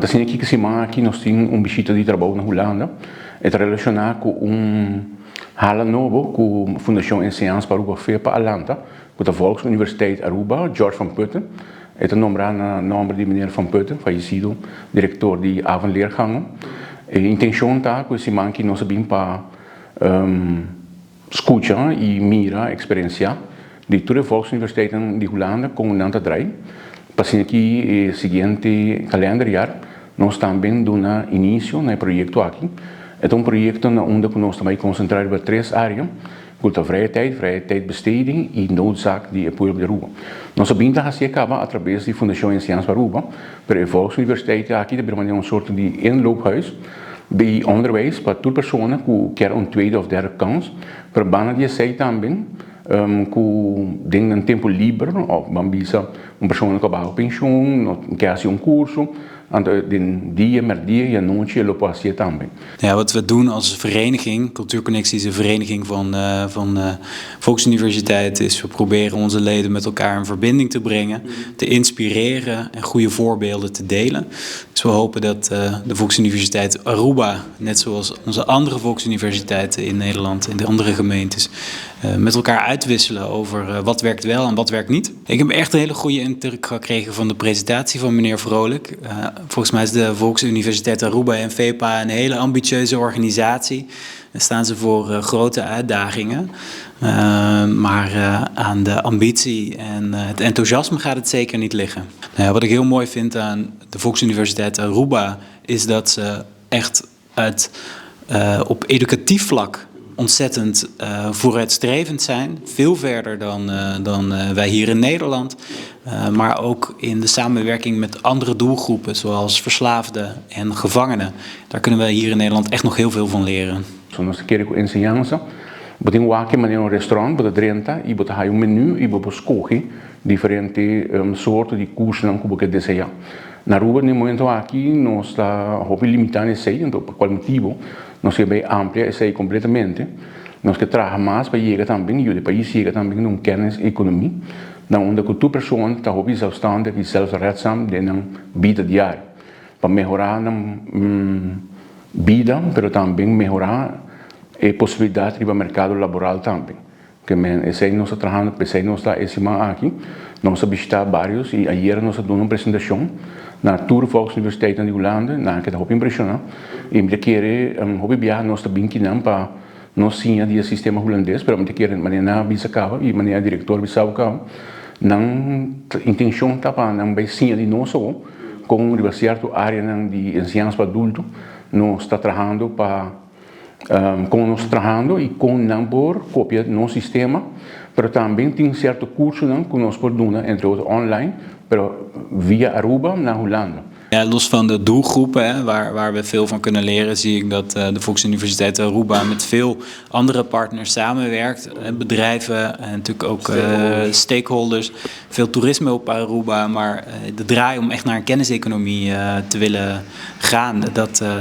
Asina aki ku siman aki nos tin un bishita di trabou na Hulanda. E ta relashoná ku un hala nobo ku Fundashon Enseñansa pa Aruba, FEPA, a lanta, ku ta Volksuniversiteit Aruba George van Putten. E ta nombrá na nòmber di meneer Van Putten, fayesido direktor di Avondleergangen. E intenshon ta ku e siman aki nos a bin pa Skucha i mira eksperensiá di tur e volksuniversiteitnan di Hulanda kon nan ta drai. Pa asina ki e siguiente kalenderjaar nos tambe duna inisio na e proyekto aki. E ta un proyekto na unda ku nos ta bai konsentrá riba tres área, ku ta vrije tijd, vrije tijdbesteding i noodzaak di e pueblo di Aruba. Nos a bin ta hasi e kaba atrabes di Fundashon Enseñansa Aruba, pero e volksuniversiteit aki ta bira manera un sorto di inloophuis Di onderwijs pa tur persona ku kier un tweede of derde kans, pero banda di esei tambe ku den nan tempu liber of ban bisa un persona ku a baha penshun no kier hasi un kurso, anto den dia, merdia i anochi e lo por hasié tambe. Ja, wat we doen als vereniging, Cultuurconnectie is een vereniging van, van Volksuniversiteit, is we proberen onze leden met elkaar in verbinding te brengen, te inspireren en goede voorbeelden te delen. Dus we hopen dat de Volksuniversiteit Aruba, net zoals onze andere volksuniversiteiten in Nederland, in de andere gemeentes, met elkaar uitwisselen over wat werkt wel en wat werkt niet. Ik heb echt een hele goede indruk gekregen van de presentatie van meneer Vrolijk. Volgens mij is de Volksuniversiteit Aruba en FEPA een hele ambitieuze organisatie. Daar staan ze voor grote uitdagingen. Maar aan de ambitie en het enthousiasme gaat het zeker niet liggen. Nou ja, wat ik heel mooi vind aan de Volksuniversiteit Aruba is dat ze echt uit, op educatief vlak ontzettend vooruitstrevend zijn. Veel verder dan wij hier in Nederland. Maar ook in de samenwerking met andere doelgroepen, zoals verslaafden en gevangenen. Daar kunnen wij hier in Nederland echt nog heel veel van leren. So nos ta kere ku enseñansa bo tin wak manera un restaurant, bo ta drenta i bo ta haya un menu i bo por skohe diferente soorto di kursonan ku bo ke deseá. Na Aruba den e momento aki nos ta hopi limitá na esei, anto pa kual motibu nos ke bai amplia esei kompletamente. Nos ke traha mas pa yega tambe, yuda e pais yega tambe na un kennis-ekonomia na unda ku tur persona ta hopi zelfstandig i zelfredzaam den nan bida diario pa mehorá nan bida pero tambe mehorá e posibilidat riba merkado laboral tambe. Ke men esei nos ta trahando, p'esei nos ta e siman aki. Nos a bishitá barios i ayera nos a duna un presentashon na tur volksuniversiteitnan di Hulanda. Nan a keda hopi impreshoná i mi ta kere hopi biaha nos ta bin kinan pa nos siña di e sistema hulandes, pero mi ta kere manera nan a bisa kaba i manera direktor bisa bo kaba, nan intenshon ta pa nan bai siña di nos awor kon riba sierto areanan di enseñansa pa adulto nos ta trahando pa kon nos ta trahando i kon nan por kopia nos sistema, pero tambe tin sierto kursonan ku nos por duna entre otro online, pero via Aruba na Hulanda. Ja, los van de doelgroepen, hè, waar we veel van kunnen leren, zie ik dat de Volksuniversiteit Aruba met veel andere partners samenwerkt. Bedrijven en natuurlijk ook stakeholders. Veel toerisme op Aruba, maar de draai om echt naar een kenniseconomie te willen gaan,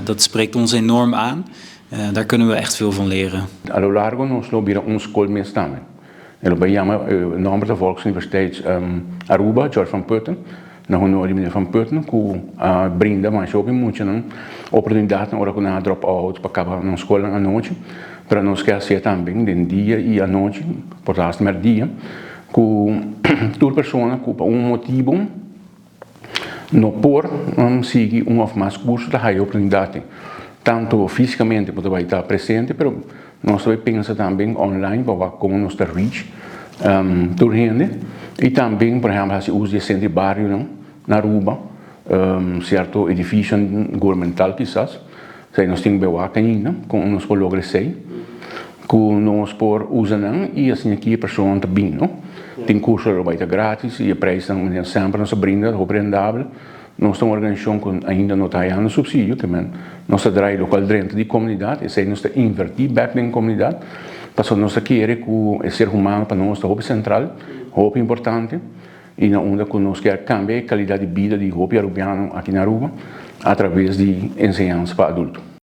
dat spreekt ons enorm aan. Daar kunnen we echt veel van leren. A lo largo nos lo bira un skol mes tambe. E lo bai yama e nomber ta Volksuniversiteit Aruba, George van Putten, na honor di meneer Van Putten ku a brinda masha hopi muchanan oportunidatnan ora ku nan a drop out pa kaba nan skolnan anochi, pero nos ke hasié tambe den dia i anochi, por ta hasta merdia, ku tur persona ku pa un motibu no por sigui un of mas kurso ta haya oportunidat tanto físikamente bo ta bai ta presente pero nos ta bai pensa tambe online pa wak kon nos ta reach tur hende i tambe por ehèmpel hasi uso di e sentro di barionan na Aruba sierto edifisionan gubernamental kisas esei nos tin bai wak ainda kon nos por logra esei ku nos por usa nan i asina ki e personanan ta bin no tin kurso lo bai ta gratis i e preisnan manera semper nos ta brinda hopi rendabel nos ta un organisashon ku ainda no ta hayando supsidio te men nos ta drai lokual drenta di komunidat esei nos ta inverti bek den komunidat pasobra nos ta kere ku e ser humano pa nos ta hopi sentral hopi importante i na unda ku nos kier kambia e kalidat di bida di hopi arubiano aki na Aruba atraves di enseñansa pa adulto.